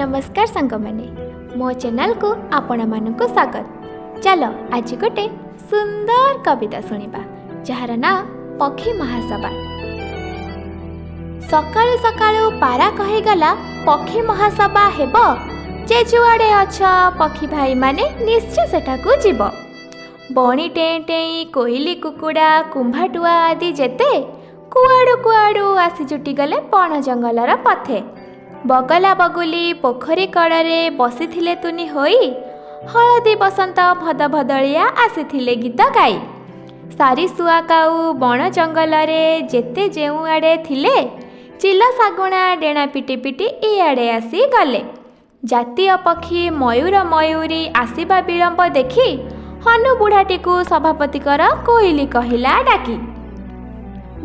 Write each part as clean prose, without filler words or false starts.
ନମସ୍କାର ସାଙ୍ଗମାନେ, ମୋ ଚ୍ୟାନେଲକୁ ଆପଣମାନଙ୍କୁ ସ୍ୱାଗତ। ଚାଲ ଆଜି ଗୋଟେ ସୁନ୍ଦର କବିତା ଶୁଣିବା, ଯାହାର ନାଁ ପକ୍ଷୀ ମହାସଭା। ସକାଳୁ ସକାଳୁ ପାରା କହିଗଲା, ପକ୍ଷୀ ମହାସଭା ହେବ, ଯେ ଯୁଆଡ଼େ ଅଛ ପକ୍ଷୀ ଭାଇମାନେ ନିଶ୍ଚୟ ସେଠାକୁ ଯିବ। ବଣି ଟେଁ ଟେଇଁ, କୋଇଲି, କୁକୁଡ଼ା, କୁମ୍ଭାଟୁଆ ଆଦି ଯେତେ କୁଆଡ଼ୁ କୁଆଡ଼ୁ ଆସି ଜୁଟିଗଲେ ବଣ ଜଙ୍ଗଲର ପଥେ। ବଗଲା ବଗୁଲି ପୋଖରୀ କଡ଼ରେ ବସିଥିଲେ ତୁନି ହୋଇ, ହଳଦୀ ବସନ୍ତ ଭଦ ଭଦଳିଆ ଆସିଥିଲେ ଗୀତ ଗାଇ। ସାରି ଶୁଆ କାଉ ବଣ ଜଙ୍ଗଲରେ ଯେତେ ଯେଉଁଆଡ଼େ ଥିଲେ, ଚିଲ ଶାଗୁଣା ଡେଣା ପିଟି ପିଟି ଇଆଡ଼େ ଆସି ଗଲେ। ଜାତୀୟ ପକ୍ଷୀ ମୟୂର ମୟୂରୀ ଆସିବା ବିଳମ୍ବ ଦେଖି, ହନୁ ବୁଢ଼ାଟିକୁ ସଭାପତି କର କୋଇଲି କହିଲା ଡାକି।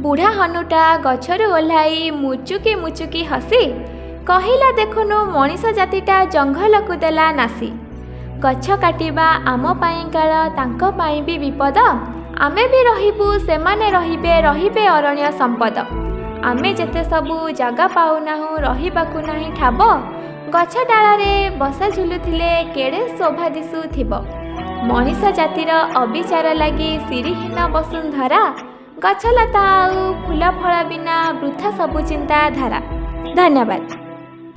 ବୁଢ଼ା ହନୁଟା ଗଛରୁ ଓହ୍ଲାଇ ମୁଚୁକି ମୁଚୁକି ହସି କହିଲା, ଦେଖୁନୁ ମଣିଷ ଜାତିଟା ଜଙ୍ଗଲକୁ ଦେଲା ନାସି। ଗଛ କାଟିବା ଆମ ପାଇଁ କାଳ, ତାଙ୍କ ପାଇଁ ବି ବିପଦ। ଆମେ ବି ରହିବୁ, ସେମାନେ ରହିବେ, ରହିବେ ଅରଣ୍ୟ ସମ୍ପଦ। ଆମେ ଯେତେ ସବୁ ଜାଗା ପାଉନାହୁଁ, ରହିବାକୁ ନାହିଁ ଠାବ, ଗଛ ଡାଳରେ ବସା ଝୁଲୁଥିଲେ କେଡ଼େ ଶୋଭା ଦିଶୁଥିବ। ମଣିଷ ଜାତିର ଅବିଚାର ଲାଗି ଶିରୀହୀନ ବସୁନ୍ଧରା, ଗଛଲତା ଆଉ ଫୁଲ ଫଳ ବିନା ବୃଥା ସବୁ ଚିନ୍ତାଧାରା। ଧନ୍ୟବାଦ।